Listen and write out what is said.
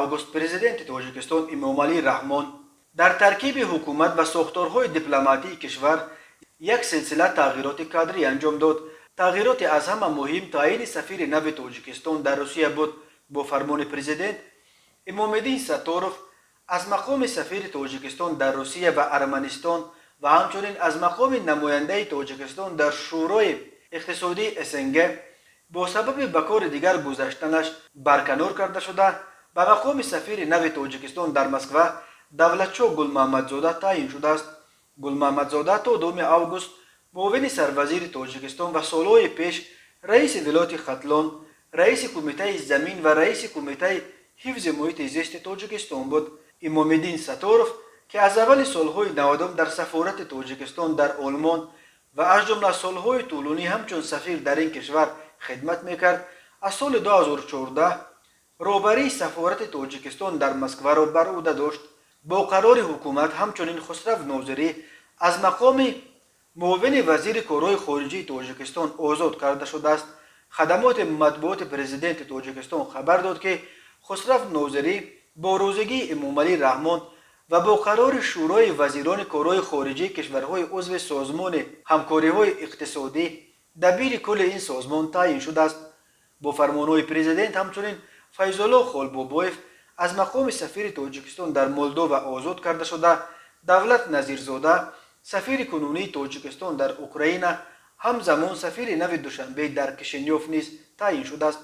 Август Президенти Тоҷикистон Эмомалӣ Раҳмон дар таркиби ҳукумат ва сохторҳои дипломатии кишвар як силсила тағйироти кадрӣ анҷом дод. Тағйироти аз ҳама муҳим таъйини сафири нави Тоҷикистон дар Русия буд. Бо фармони президент, Имомиддин Сатторов аз мақоми сафири Тоҷикистон дар Русия ва Арманистон ва ҳамчунин аз мақоми намояндаи Тоҷикистон дар Шӯрои иқтисодии СНГ бо сабаби ба кори дигар гузаштанаш барканор карда шуда, ба мақоми сафири нави Тоҷикистон дар Москва Давлатшоҳ Гулмаҳмадзода таъйин шудааст. Гулмаҳмадзода то 2 август муовини сарвазири Тоҷикистон ва солҳои пеш раиси вилояти Хатлон, раиси Кумитаи замин ва раиси Кумитаи ҳифзи муҳити зисти Тоҷикистон буд. Имомиддин Сатторов, ки аз аввали солҳои 90-ум дар сафорати Тоҷикистон дар Олмон ва аз ҷумла солҳои тӯлонӣ ҳамчун сафир дар ин кишвар хидмат мекард, аз соли 2014 роҳбарии сафорати Тоҷикистон дар Москваро бар ӯҳда дошт. Бо қарори ҳукумат ҳамчунин Хусрав Нозирӣ аз мақоми муовини вазири корҳои хориҷии Тоҷикистон озод карда шудааст. Хадамоти матбуоти президенти Тоҷикистон хабар дод, ки Хусрав Нозирӣ бо розигии Эмомалӣ Раҳмон ва бо қарори Шӯрои вазирони корҳои хориҷии кишварҳои узви Созмони ҳамкориҳои иқтисодӣ дабири кулли ин созмон таъйин шудааст. Бо фармонҳои президент ҳамчунин Файзулло Холбобоев аз мақоми сафири Тоҷикистон дар Молдова озод карда шуда, Давлат Назирзода, сафири кунунии Тоҷикистон дар Украина, ҳамзамон сафири нави Душанбе дар Кишинёв низ таъйин шудааст.